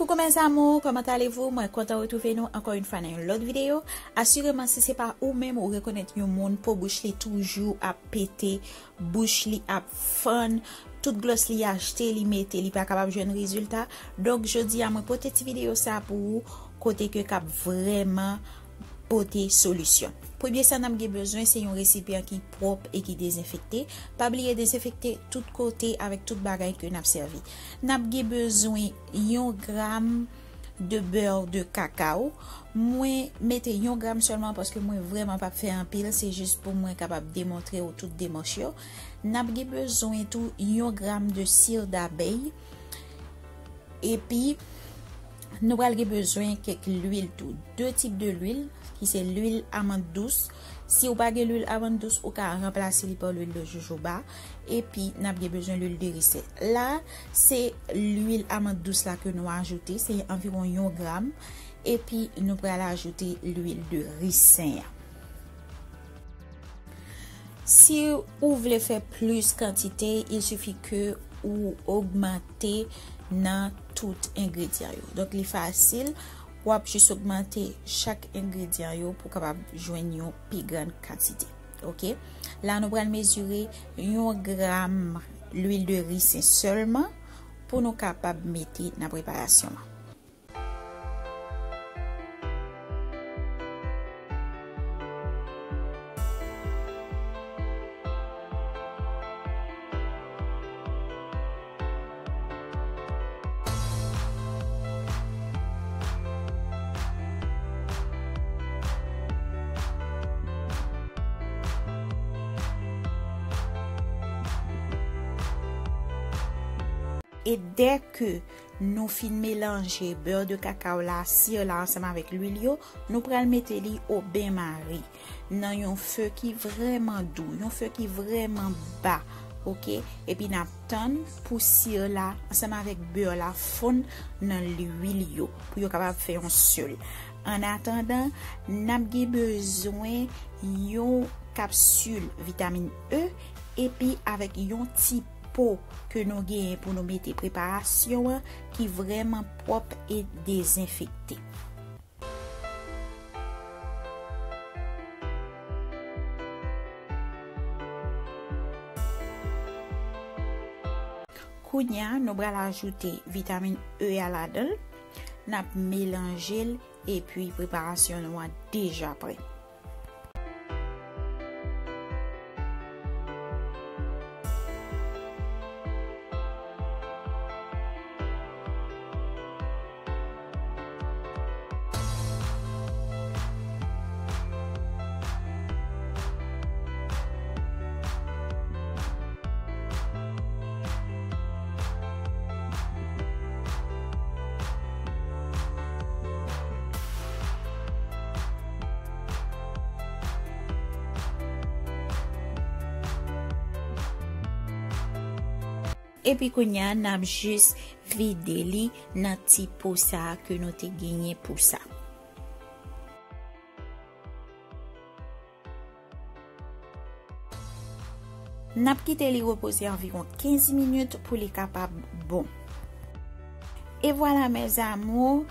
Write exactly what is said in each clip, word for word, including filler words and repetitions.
Coucou mes amours, comment allez-vous? Mwen kontan retwouve nou ankò yon fwa nan yon lòt videyo. Asireman, si se pa ou menm, ou rekonèt yon moun, po bouch li toujou ap pete, bouch li ap fann, tout glòs li achte, li mete, li pa kapab jwenn rezilta. Donk, jodi a, mwen pote ti videyo sa pou ou, kote ke k ap vrèman pote solisyon. Premye sa n ap gen bezwen, se yon resipyan ki pwòp e ki dezenfekte. Pa bliye dezenfekte tout kote avèk tout bagay ke n ap sèvi. N ap gen bezwen yon gram de beurre de cacao. Mwen mete yon gram sèlman paske mwen vrèman p ap fè anpil, se jis pou mwen kapab demontre w tout demach yo. N ap gen bezwen tou yon gram de cire d'abeille. Epi, nou pral gen bezwen kèk lwil tou. De tip de lwil, ki se lwil amand dous. Si ou pa gen lwil amand dous, ou ka ranplase li pa lwil de jojoba. Epi, n ap gen bezwen lwil de risen. La, se lwil amand dous la ke nou ajoute, se anviwon yon gram. Epi, nou pral ajoute lwil de risen an. Si ou vle fè plis kantite, il sifi ke ou ogmante nan tout engredyan yo. Donk, li fasil, w ap jis ogmante chak engredyan yo pou kapab jwenn yon pi grann kantite. Oke? La, nou pral mezire yon gram lwil de risen sèlman pou nou kapab mete nan preparasyon an. E dè ke nou fin melanje beurre de cacao la, sir la ansanm avèk lwil yo, nou pral mete li o bain marie nan yon fe ki vrèman dou, yon fe ki vrèman ba, oke? Epi n ap tann pou sir la ansanm avèk beurre la fonn nan lwil yo pou yo kapab fè yon sèl. An atandan, n ap gen bezwen yon kapsil vitamin E epi avèk yon ti po ke nou genyen pou nou mete preparasyon an ki vrèman pwòp e dezenfekte. Kounye a, nou pral ajoute vitamin E a ladan l. N ap melanje l epi preparasyon nou an deja prè. Epi kounye a, n ap jis vide li nan ti po sa a ke nou te genyen pou sa. N ap kite li repoze anviwon kenz minit pou li kapab bon. E vwala, mes amours,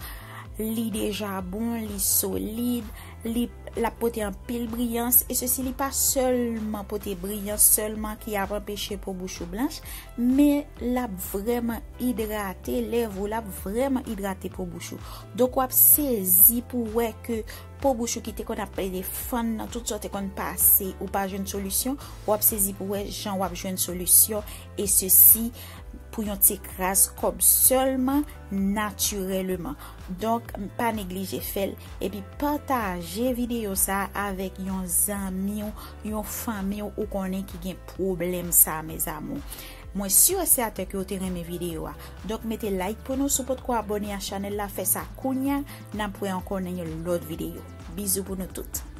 li deja bon, li solid, li, l ap pote anpil briyans, e sesi li pa sèlman pote briyans sèlman ki ap anpeche po bouch ou blanch, men l ap vrèman idrate lèv ou, l ap vrèman idrate po bouch ou. Donk, w ap sezi pou wè ke po bouch ou ki te konn ap pede fann nan tout sa w te konn pase, ou pa jwenn solisyon, w ap sezi pou wè jan w ap jwenn solisyon, e sesi pou yon ti kras kòb sèlman, natirèlman. Donk, pa neglije fè l, epi pataje videyo sa a avèk yon zanmi w, yon fanmi w ou konnen ki gen pwoblèm sa a, mes amours. Mwen si e sèten ke w te renmen videyo a. Donk, mete like pou nou si w potko abòne a chanèl la, fè sa kounye a, n ap wè ankò nan yon lòt videyo. Bizou pou nou tout.